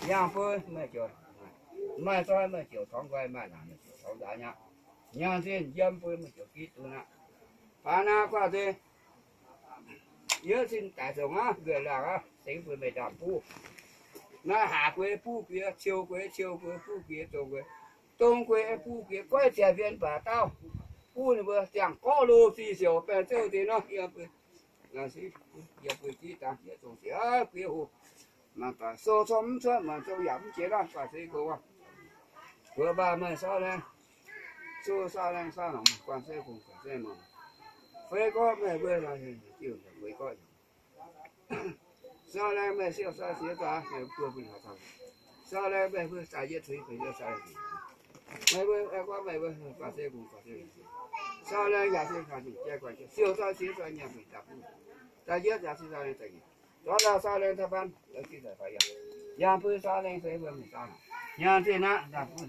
Yangh bui meih ziouc maaih zoi, meih ziouc torngv nqoi, maaih naanc meih ziouc torngv nzaax nyei aqv. Nyaanh zinh yiem bui meih ziouc Giduc aqv. Baac naaiv guaax se yie sin daic zongc aqv, nquaih laangh aqv, sengx bun meih ndaamv-buv. Naaiv haac gueix buv gueix, ciou gueix ciou gueix, buv gueix dongh gueix, dongh gueix buv gueix, goiv ziepc mbienx baac dauh. Buv ninh mbuo ziangh gorqv loh zih siouc baengh zouv deix nor, yie mbuo, yie mbuo jiv dangh jiex zong siec gueix hoc. Maanc doic sou cuotv mv cuotv, maanc zong yaac mv jiex naaiv guaax se gong aqv. Mbuox mbaanh meih Saauv Laengh, Saauv Laengh, Saauv Laengh, guanh se gong, guanh se mengh. Fei gorqv meih mbuo, Saauv Laengh meih siou sai siex zaax, meih mbuo bun haaix dauh. Saauv Laengh meih mbuo zaaix yietv cuix, meih mbuo sai meih mbuo, gorngv meih mbuo guanh se gong, guanh se, Saauv Laengh yaac se guanh se jai, guanh se siou sai siex zaax nyanc guanh dapv. Zaaix yietv yaac se Saauv Laengh zaaix yietv. Dorh ndau Saauv Laengh taux ban, yaac se zaaix faix yaac, yangh bui Saauv Laengh se mbuo mingh saauv. Nyaanh zinh aqv, nyaanh bui,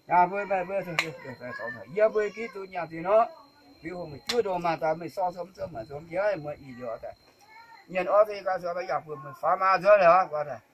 nyaanh bui meih mbuo, yie mbuo Giduc nyaanh zinh nor, bieq hungh meih juov ndongc maanc daaih meih sorng cuotv mv cuotv, maanc cuotv mv jiex, muoz ih liouh daaih. Nyanc orv se ga'suav yaac bun meih faaux maa nzuonx liuz guaax daaih.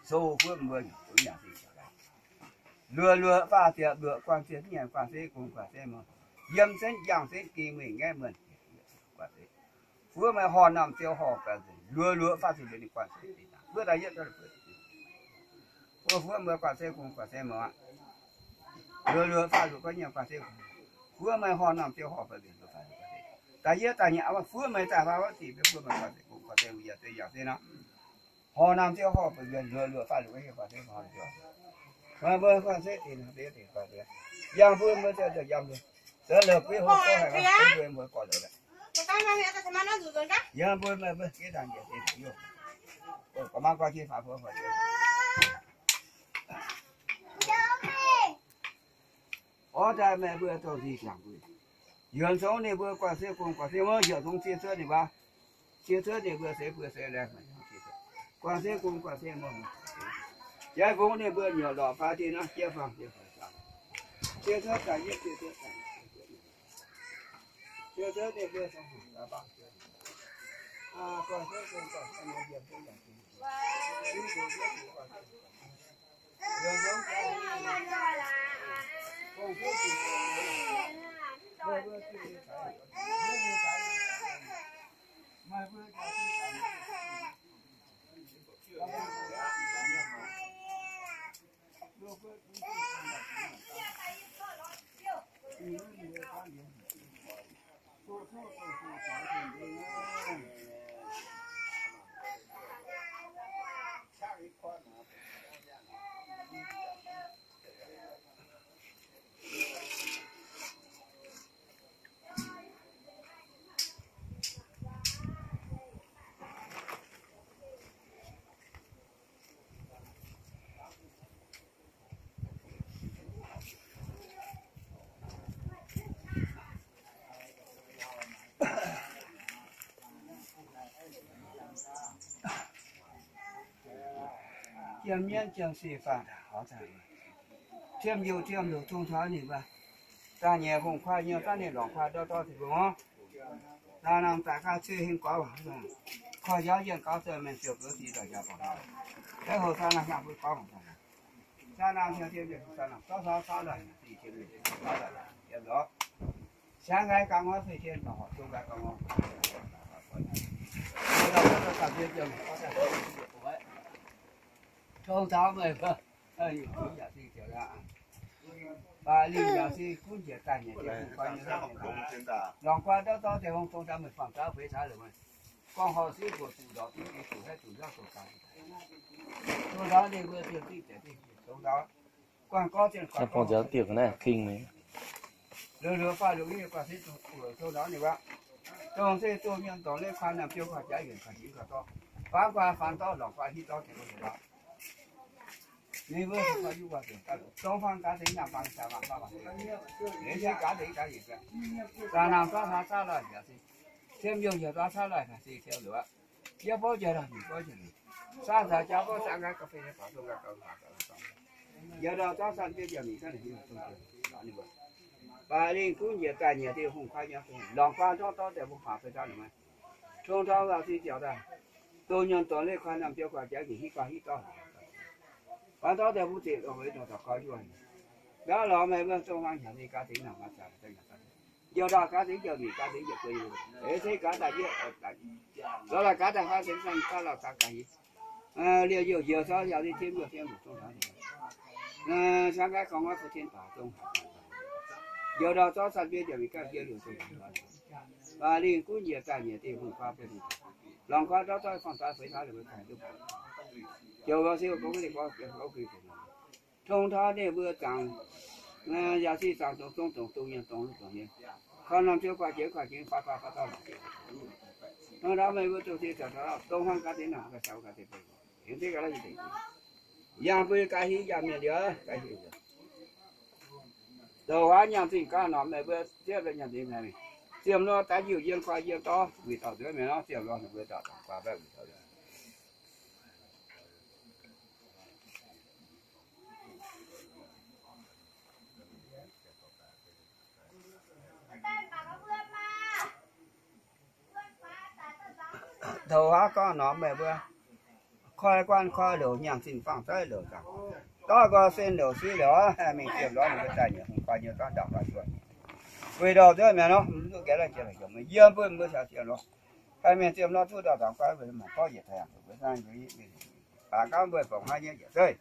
Sou fuov mbuo nyanc zinh, luoqc luoqc faah ziepc luoqc guanh ziepc nyanc guanh se gong guanh se mengh, yiem zengv jangh zengv ging mingh ngaeqv muonh. Fuov meih horh normh ziou horh baeqc nzengc, luoqc luoqc faah ziepc luoqc ninh guanh se, fuov daaih yietv, fuov fuov mbuo guanh se gong guanh se mengh aqv. Luoqc luoqc faah luoqc guanh nyanc guanh se gong, fuov meih horh normh ziou horh baeqc nzengc, da'yietv da'nyeic fuov meih daaih faaux wuov ziqc, fuov meih guanh se gong guanh se mengh, yaac se yaac se nor. Horh normh ziou horh baeqc nzengc, luoqc luoqc faah luoqc guanh nyanc guanh se gong, mbuo guanh se dingc dingc guanh se, yangh mbuo mbuo ziouc yangh mbuo, zoux la'gueiv hlo gorngv haic, mbuo mbuo gorx-youz. Yie mbuo meih mbuo giex dangh njiec deix youh, gorqv-mangv gorngv jienv faaux mbuo. Orv daaih meih mbuo dongh nzih ziangx mbuo, yuonx zongx ninh mbuo guanh se gong guanh se mengh, heuc zongx cie cuotv ninh mbuo, cie cuotv ninh mbuo se mbuo se laengh, guanh se gong guanh se mengh. Jaiv fungx ninh mbuo nyuoqc lorqc fai dinh naaiv jiex fangx jiex fangx, cie cuotv daaih yietv cie cuotv daaih, cie cuotv ninh mbuo Jiem mienv jiem se faanh taux daaih, jiem youh jiem loc tong taux ninh mbuo. Daaih nyei hungh kuaai nyei, daaih ninh lorngx kuaai ndortv dorv tengx mbuo ngorv. Naaiv norm daaih gaav cuiv hingv gorngv, korv njaaux yienh gauv zoih mengh ziouc gux dix doic njaaux bangc. Deix hoc saa naaiv hnyangx mbuo gorngv, saa naaiv hnyangx jiem mienh saa naaiv zorqv zorqv zorqv lorh, yiem lorqc. Siangx nqaai gauh ngorv fei tien, horc zong nqaai gauh ngorv. Tong taux meih, yaac se ziouc aqv. Baac lingh yaac se gunv njiec daaih nyei, lorngx guaan ndortv dorv deix hungh tong taux meih faam taux feix taux longc meih. Gorngv horh siev buoc zuqc ndortv duqv jiex zuqc haiv zuqc nzauv zuqc gaax. Tong taux ninh mbuo ziouc zingh ziepc zingh tong taux. Guanh gorngv zienh guanh gorngv diuh naaiv king mingh. Liuz liuz faah liuz nyei guanh se zuqc tong taux ninh wuov. Dongh se zuqc mienh dorngc leiz kuaanh naamh biouv kuaanh jaav yienc kuaanh jiex kuaanh dorv. Faanv guanh faanv dorv, lorngx guanh hiuv dorv, tengx mbuo hiuv dorv. Ninh mbuo zuqc guanh yie guanh dongh faanv gaax deix nyaanh faanv caux maanc faanv maanc deix. Ninh se gaax deix gaax yienc. Zaangc naamh zorqv hlaax caav lorh njiec se, ciem yungh njiec zorqv caav lorh njiec se ciem liuz aqv. Yie bouv njiec lorh, ninh bouv njiec liuz. Saang caux jaa bouv saang nqaai ga'fei nyei faaux zong nqaai ga'fei faaux zong. Yie ndau zorqv san biei njiec mingh gaax ninh hiuv zong ninh mbuo. Baac lingh gunv njiec daaih nyiec deix hungh kuaai nyei, lorngx guaan ndortv dorv deix mbuo faaux fei gaax ninh mbuo. Tong taux gauh se ziouc daaih. Doh nyuonh dorngc leiz kuan namh jou kuan jaaix njiec hiv guaa hiv dorv. Guaa dorv daaih mbuo ziqc longc weic dorh dorh gau yuonh. Ndaauv lorz meih mbuo dongh hmuangx hnyangx ninh gaax deix nangc gaax zaqc, njoux ndaauh gaax deix njoux njiec gaax deix njiec guei, eix se gaax daaih yieqv, lorz laaih gaax daaih huaav deix sanh gaax lauh gaax gaax hiv. Liouh youh njoux zorqv yaac ninh tiem youh tiem luc dongh taux ninh. Cangv nqaiv gorngv nqoi fu tien baac dongh haaix, njoux ndau zorqv sanh biei njiec mingh ganh biei liouh dongh taux ninh. Baac lingh gunv njiec daaih nyiec dingh hungh guaa biei lingh, lorngx guaa ndorv dorv fangx daaih feix taux ninh mbuo daaih duqv. Joux wuov siou gorngv ninh gorngv biaux gorngv gui deix nor, tong taux ninh mbuo zaangc, yaac sic zaangc dongh zong dongh dongh nyei dongh lungh dongh nyei, korv norm ziouv guaa jiex guaa jiex faav faav faav dauh lorqc. Tong taux meih mbuo dongh sic caux taux dongh hnangv gaax deix nangc gaax caux gaax deix beiv, yiem deix gaax la'nyeic deix, yangh bun gaax hiv yangh mienh liuz gaax hiv liuz. Douc waac nyaanh zingh gaax norm meih mbuo ziepv nyaanh zingh mingh. Ziemh lorh daaih njiu yiem guaa yiem dorv wuic dauh nzuonx mienh nor, ziemh lorh ninh mbuo dauh dangx guaa mbaeqv wuic dauh. Douc waac gorngv norm meih mbuo koi guanh koi louc nyaanh zinh fangx zaiv louc zaangc, dorv nqoi sen louc siv louc, haih mingh ziemh lorh ninh mbuo daaih nyiec hungh guaa nyei gorngv ndau guaa juoh. Weic ndau nzuonx mienh nor, mv duqv gaengh la'jiex la'jiex, yiem mbuo mbuo caux ziemh lorh, haih mingh ziemh lorh duqv ndau dangx guaa, mangc gorngv yietc taaih yangh mbuo, baac gorngv mbuo fongc haaix nyungc yietc zeiv.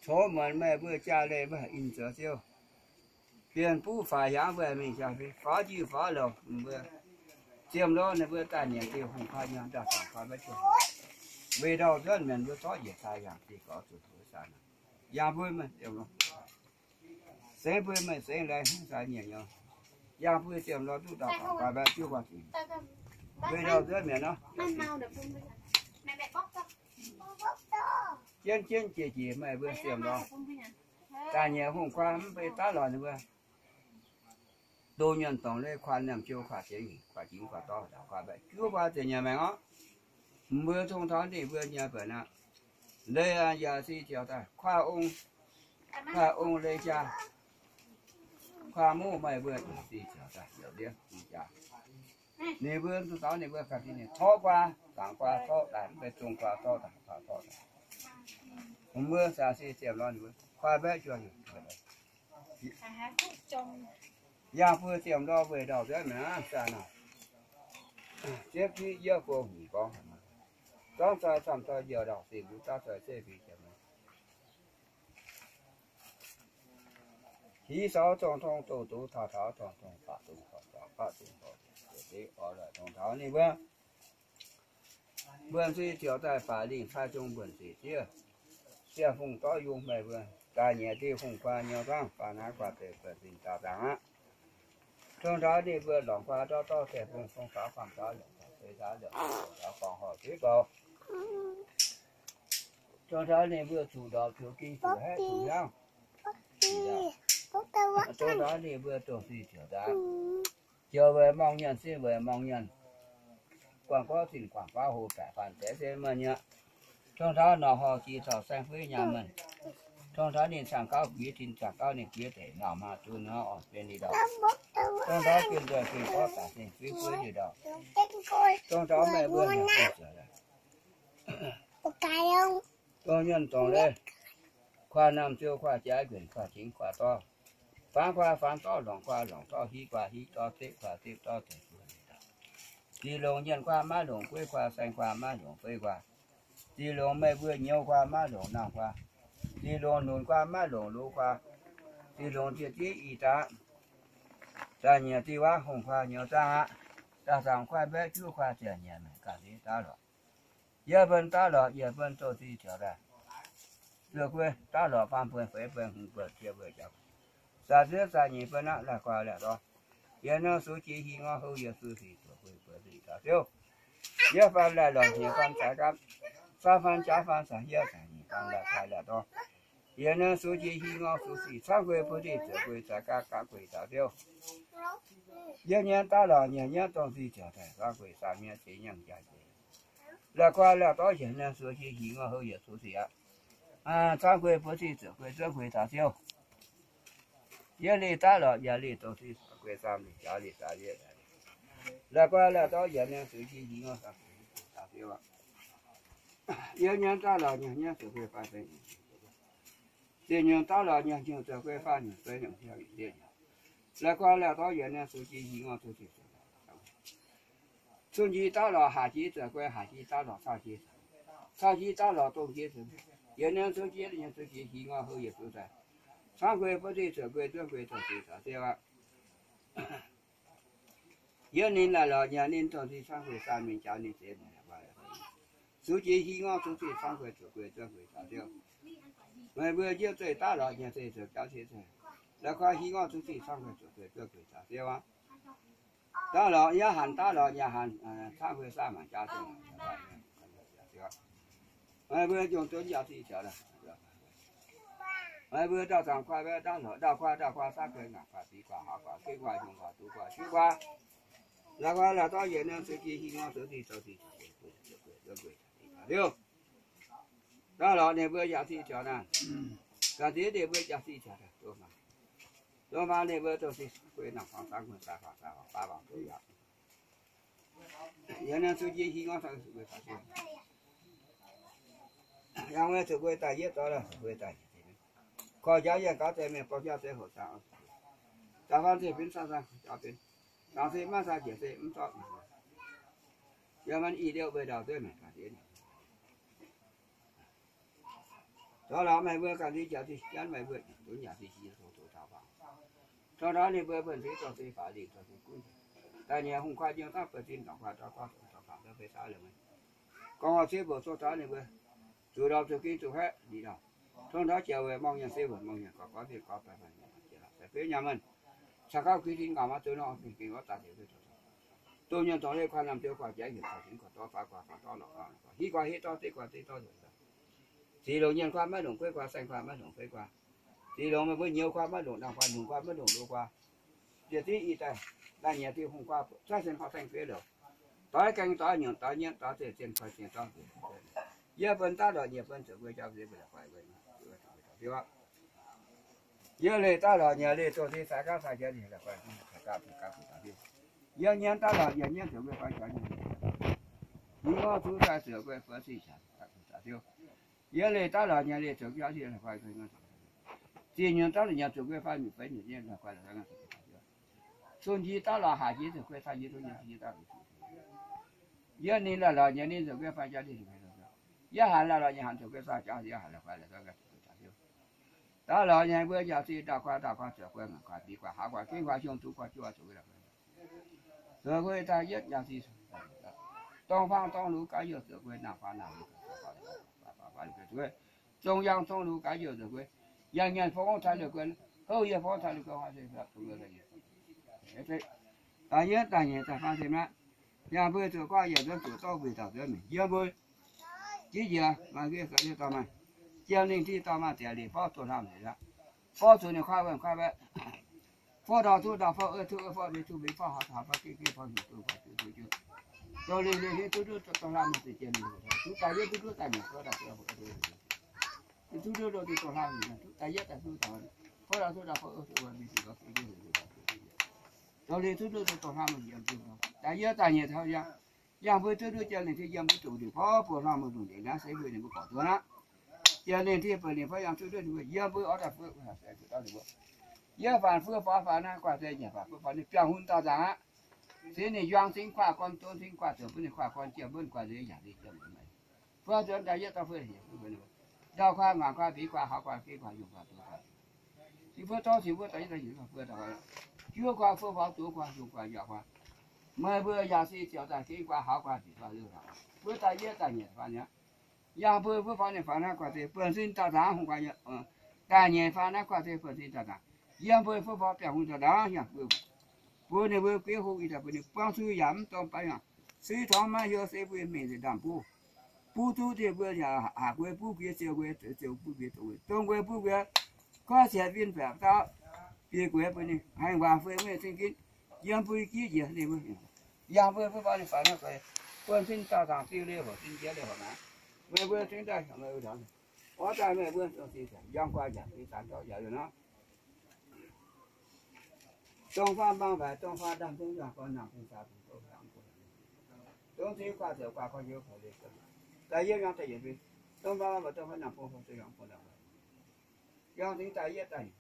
Cov muonz meih mbuo jaa leih mbuo in zoux ziouv, bienh buv faix hiaangx mbuo mingh jaa fei faaux jiu faaux louc mbuo ziemh lorh ninh mbuo daaih nyiec diuh hungh guaa nyei ndau-zaangc guaa maiv jienv. Weic ndau nzuonx mienh mbuo zorqv yietc taaih yangh diuh gorx zuqc tuix saah, yangh mbuo meih ziemh lorh, sengx mbuo meih sengx lai haaix nyiec nyei, yangh mbuo ziemh lorh duqv ndau-zaangc guaa mbaeqv jiuv guaa zingx. Weic ndau nzuonx mienh nor, jienv jienv jiex jiex meih mbuo ziemh lorh daaih nyiec hungh guaa mv bei daav lorz ninh mbuo. Doh nyuonh dorngc leiz kuan namh jou kuaa jiex njiec, kuaa jiex guaa dorv, kuaa mbaeqv juov guaa ziepc nyeic maengx orqc. Mbuo tong taux ninh mbuo nyei baac aqv, leiz yaac si ziouc daaih kuaa ong, kuaa ong leiz jaa, kuaa muv meih mbuo yaac si ziouc daaih ziouc liemh jaa. Ninh mbuo tong taux ninh mbuo ganh ninh torv guaa, zaangc guaa torv daaih, mv bei zong guaa torv daaih, guaa torv daaih. Mbuo zaangc si ziepc lorh ninh mbuo kuaa mbaeqv juoh. Yangh mbuo ziemh lorh weic ndau-nzuonx mi'aqv, zaah naaic. Ziepv jiv yie go hungh gorngv, zorngv zoi camv zoi njoux ndau, zinh mbuo zaav zoi zeiv fingx jiex mengh. Hiv sou zong tong doz doz taux taux tong tong baac zong taux baac zong taux, deix orv lorh tong taux ninh mbuo. Mbuo se ziouc daaih faix lingh cai zong mbuonx sic diev, siang fungx zorqv yungz meih mbuo daaih nyiex diuh hungh guaa nyei zangv, faaux naaiv guaax deix buonc zinh daauh zaangc aqv. Tong taux ninh mbuo lorngc guaa ndorv dorv deix fungx, fungx faaux faam taux longc taux feix taux longc taux gorngv horc zuiv bou. Tong taux ninh mbuo zuqc ndorpc zuqc ging zuqc haeqv zuqc hnyangv. Tong taux ninh mbuo dongh sic ziouc daaih, ziouc weic morngh mienh sin weic morngh mienh, guangc gorv zinh guangc faaux hlo baeqc faanh deix se meih nyei. Tong taux norqc horc jiex corc saeng fuiv nyaanh meih. Tong taux ninh cangx gauv guiex tin, cangx gauv ninh guiex deic, nauc maa zunv hnangv orn-bienh li ndorm. Tong taux bienh nzueic bienh gorv daic zinh fuiv fuiv li ndorm. Tong taux meih mbuo hnyangx bienh zueic. Dongh nyuonh dongh leiz, kuaa namh ziou, kuaa jaaix nquenc, kuaa cingx, kuaa dorv, faanx kuaa faanx dorv, longc kuaa longc dorv, hiv kuaa hiv dorv, zeqv kuaa zeqv dorv, deix buo li ndorm. Zinh longc nyienh kuaa maiv longc gueiv kuaa, saeng kuaa maiv longc feiv kuaa. Zinh longc meih mbuo nyouz kuaa maiv longc nangh kuaa. Zinh longc lunc kuaa maiv longc loz kuaa. Zinh longc ziex ziev ih zaqc, daaih nyiec diuh waav hungh kuaa nyouz zaangv aqv. Daaih zaangc kuaa mbaeqv juov kuaa ziouc nyiec maengc ganh ziex daav lorqc. Yie bun daav lorqc, yie bun douz-zinh ziouc daaih. Zuoqc guei daav lorqc, faam buonc, feix buonc, hmz buonc, ziepc buonc, jaax buonc, zaah ziepc zaah nyeic buonc aqv. La'guaih la'dorh, yietc nor sux jiex, hing nor houh yietc, sux sic zuoqc guei buonc sic caux ziouv. Yietv faam laih lorqc, hnyeic faam caux gaatv, faam faam jaax faam, zaah hietv zaah nyeic faam, la'guaih la'dorh, yietc nor sux jiex, hing nor sux sic, camv guei buonv sic zuoqc guei caux gaatv, gaatv guei caux ziouv. Yietv nyienv daav lorqc, nyiec nyienv dongh sic ziouc daaih, camv guei saah mienh ziex nyienv jaax jiex. La'guaih la'dorh, yietc nor sux jiex, hing nor houh yietc, sux sic aqv. Camv guei buonv sic zuoqc guei, zuov guei caux ziouv. Yietv liz daav lorqc, nyiec liz dongh sic, guei saam liz, jaax liz, zaah liz. La'guaih la'dorh, yietc nor sux jiex, hing nor caux ziouv aqv. Yietv nyienv daav lorqc, nyiec nyienv zuoqc guei, faah ziepc nyungc daav lorqc, nyiec nyungc zuoqc guei, faah nyungc feix nyungc, ziepc nyungc. La'guaih la'dorh, yietc nor sux jiex, hing nor sux sic. Cun jiex daav lorqc, haac jiex zuoqc guei, haac jiex daav lorqc, cau jiex, cau jiex daav lorqc, dongh jiex zuoqc, yietc nor sux jiex, nyiec nor sux jiex, hing nor houh yietc, sux daaih. Camv guei buonv sic zuoqc guei, zuov guei dongh sic caux ziouv aqv. Yietv ninh laih lorqc, nyiec ninh dongh sic, camv guei saam mienh jaax ninh ziex mienh. Sux jiex, hing nor sux sic, camv guei zuoqc guei, zuov guei caux ziouv. Meih mbuo yietv zeiv daav lorqc, nyiec zeiv zuoqc jaax sic zeiv. La'guaih hing nor sux sic, camv guei zuoqc guei, zuov guei caux ziouv aqv. Daav lorqc, yietv hanc daav lorqc, nyiec hanc, camv guei saah maanc jaax ziouv. Meih mbuo jungh duqv jaax sic ziouc. Meih mbuo ndau-zaangc kuaaiv mbaeqv daav lorqc, ndau kuaaiv, ndau kuaaiv, saaiv guei, ngaanc kuaaiv, biix kuaaiv, haaz kuaaiv, gengh kuaaiv, hiuang kuaaiv, duqv kuaaiv, siuv kuaaiv. La'guaih la'dorh, yietc nor sux jiex, hing nor sux sic, dongh sic, zuoqc guei, zuov guei caux ziouv. Daav lorqc ninh mbuo jaax sic ziouc naaic, gaax ziex ninh mbuo jaax sic ziouc daaih, dongh faaux, dongh faaux ninh mbuo dongh sic, guei nangc faang, saangv guei daaih faang, daaih faang, baav faang, duqv yaac Yangh naaiv zuqc jiex hingh orv, yangh wuov zuqc guei daaih yietv dorh, zuqc guei daaih korv jaax yienh gaux deix mienh, borng jaax deix hoc zaangc. Da'faanh se benx saang-saang jaax benx, zaangc se maiv saang jiex se mv zorqv. Yiem naaiv i liouh mbuo ndau dueiv maengc gaax deix. Tov lorz meih mbuo ganh nziex jaax zinh janv meih mbuo dunx yaac zinh jiex zoux zoux taux faaux. Tov ndorv ninh mbuo mbuonx fingx dorh se faaux lingh dorh se gunv. Daaih nyei hungh kuaaiv nyei dangv buonv zinh dorngc kuaaiv dorh gorngv dorngc dorh faaux daaih fei saauv liouh maiv. Gorngv horc ziex mbuoqc zuqc taux ninh mbuo zuqc ndorm zuqc ginh zuqc haeqv liqc ndorm. Tov ndorv jiex weic morngh nyanc se weic morngh nyanc gorx gorx zinh gorx baeqc baeqc nyanc jiex lorqc daaih fei nyanc mienh. Caux gauh kuinx dinx nqaaux maiv zuqc nor, gengh orv daaih ziex duqv. Dongh mienh dorngc leiz kuaaiv lamh ziouv guaax jaiv heuc guaax zingx guaax dorv faaux guaax faaux dorv lorqc guaax hiv guaax hiv dorv deix guaax deix dorv heuc. Ziqc longc nyienh kuaaiv maiv longc gueiv guaax, saeng kuaaiv maiv longc feiv guaax. Ziqc longc meih mbuo nyouz kuaaiv maiv longc, ndaang kuaaiv longc, kuaaiv maiv longc, lo guaax. Yietc div ih daaih, naaiv nyiex div hungh guaax cuotv sen horqc saeng fiev liouc. Doix gaeng doix nyungc doix nyietv doix zeiv zien koi zien dorv. Yie bun daav lorqc nyiex bun zuqc guei jauv nziex mbuo la'guaih guei. Yie leih daav lorqc nyiex leih dongh se caux gaav caux jiex leih la'guaih caux gaav caux gaav caux gaav. Yie nyienv daav lorqc nyiex nyienv zuqc guei guaix jaax nyiex. Yie ngorv zuqc daaih zuqc guei buoz sic caux gaav caux gaav. Yie leih daav lorqc nyiex leih zuqc guei jauv leih la'guaih guei. Zinh nyungc daav lorqc nyiex zuqc guei faanh nyungc feix nyungc nyei la'guaih la'guaih. Cun njiec daav lorqc haac njiec zuqc guei faanh njiec duqv nyiex njiec daav lorqc. Yie ninh laih lorqc nyiex ninh zuqc guei faanh jaax leih. Yie hanc laih lorqc nyiex hanc zuqc guei faanh jaax yie hanc la'guaih la'guaih. Daav lorqc nyei mbuo jaax zinh ndaauh guaax ndaauh guaax zuqc guei ngaanc guaax biix guaax haaz guaax gengh guaax hiuang duqv guaax juov zuqc guei la'guaih. Zuqc guei daaih yietv jaax zinh. Dorng faang dorng lux gaax youh zuqc guei, naang faang naang lux gaax youh zuqc guei, zong yangh zong lux gaax youh zuqc guei, yangh nyanc fong taaih lux guei, houv yie fong taaih lux guei, daaih yietv daaih nyeic daaih faanh se maiv. Yangh mbuo zuqc guaav yietc nzuonx zuqc dorv mbuo dauh nzuonx mingh yiem mbuo jiv njiec maaih nqi ga'ndiev dorh maaih, jiem lingh div dorh maaih, diex lingh borv doh hlamh nzengc aqv. Borv zuqc ninh kuaaiv wuonh kuaaiv baeqv, fov ndau duqv ndau, fov wuov duqv wuov, fov mbiv duqv mbiv, fov haav taux fov gengh gengh, fov hnyouv duqv fov juv duqv juv. Dongh lingh lingh hiuv duqv duqv doh hlamh nzengc jiem lingh, duqv daaih yietv duqv duqv daaih mingh fov ndau duqv, duqv duqv duqv dongh hlamh nzengc, duqv daaih yietv daaih duqv daaih, fov ndau duqv ndau, fov wuov duqv wuov, mbiv duqv fov gengh, dongh lingh duqv duqv duqv doh hlamh nzengc jiem lingh, daaih yietv daaih nyeic taux yangh. Yangh mbuo duqv nduov jiem lingh div yiem mbuo zuqc ndeic porv buo hlamh mbuo lungh ndeic naaiv se mbuo ninh mbuo gorqv nduov aqv. Jiem lingh div buo lingh fov yangh duqv nduov ninh mbuo yiem mbuo orv daaih fuov, yie faanh fuov faaux faaux naaiv guaax se nyanc faaux fuov faaux ninh biangh hun dauh nzaangc aqv. Cingx ninh yuang cingx kuaaiv gorn, donv cingx kuaaiv zoux bun ninh kuaaiv gorn jiem mbuo guaax nzengc yaac nzengc jiem mbuo maiv. Fuov nzuonx daaih yietv dauh fuov hec fuov, ndau kuaaiv, ngaanc kuaaiv, biix kuaaiv, haaz kuaaiv, gengh kuaaiv, yungh kuaaiv, doz kuaaiv. Cingx fuov dorv cingx fuov daaih yietv dauh yietv dauh fuov dauh. Juov kuaaiv, fuov faaux, doz kuaaiv, yungh kuaaiv, yaac kuaaiv. Meih mbuo yaac se ziouc daaih gengh kuaaiv, haaz kuaaiv, biix kuaaiv, leuv kuaaiv. Fuov daaih yietv daaih nyeic faanh nyei aqv. Yangh mbuo fuqv faaux ninh faaux naaiv guaax deix buonv-sin dauh nzaangc hungh guaax nyei, daaih nyeic faaux naaiv guaax deix buonv-sin dauh nzaangc. Yiem mbuo fuqv faaux biauv hungh dauh nzaangc yangh mbuo, bun ninh mbuo guiv hungh ih zanc bun ninh buangv zuiz yaac mv dongh baav yangh. Suiv torngv maiv hiuv se mbuo mingh ndamc buv, buv duqv deix mbuo yaac haac guei buv mbuo, ziouc guei, ziouc buv mbuo, dongh guei, dongh guei buv mbuo, gorngv sienx win-baeqc dauh, bieqc gueix bun ninh haaix waac fei mv zingh ginv, yiem mbuo ginv njiec ninh mbuo. Yangh mbuo fuqv faaux ninh faaux naaiv guaax, buonv-sin dauh nzaangc diuh liuz hoc, sin jiex liuz hoc naaiv, meih mbuo zingv daaih, meih mbuo, orv daaih meih mbuo, yangh guaax njiec, ih zanc dorh yaac liuz nor. Dongh faam mbaang waaic, dongh faam ndaamv-zungv yangh gorn nangh bung saa bung doqv, dongh zingh guaax ziouc guaax gorx njoux korc leiz, da'yietv yangh da'yietc bun, dongh faam mbaang waaic, dongh faam ndaamv-bung, dongh yangh bung ndaamv-waaic, yangh zingh da'yietv daaih,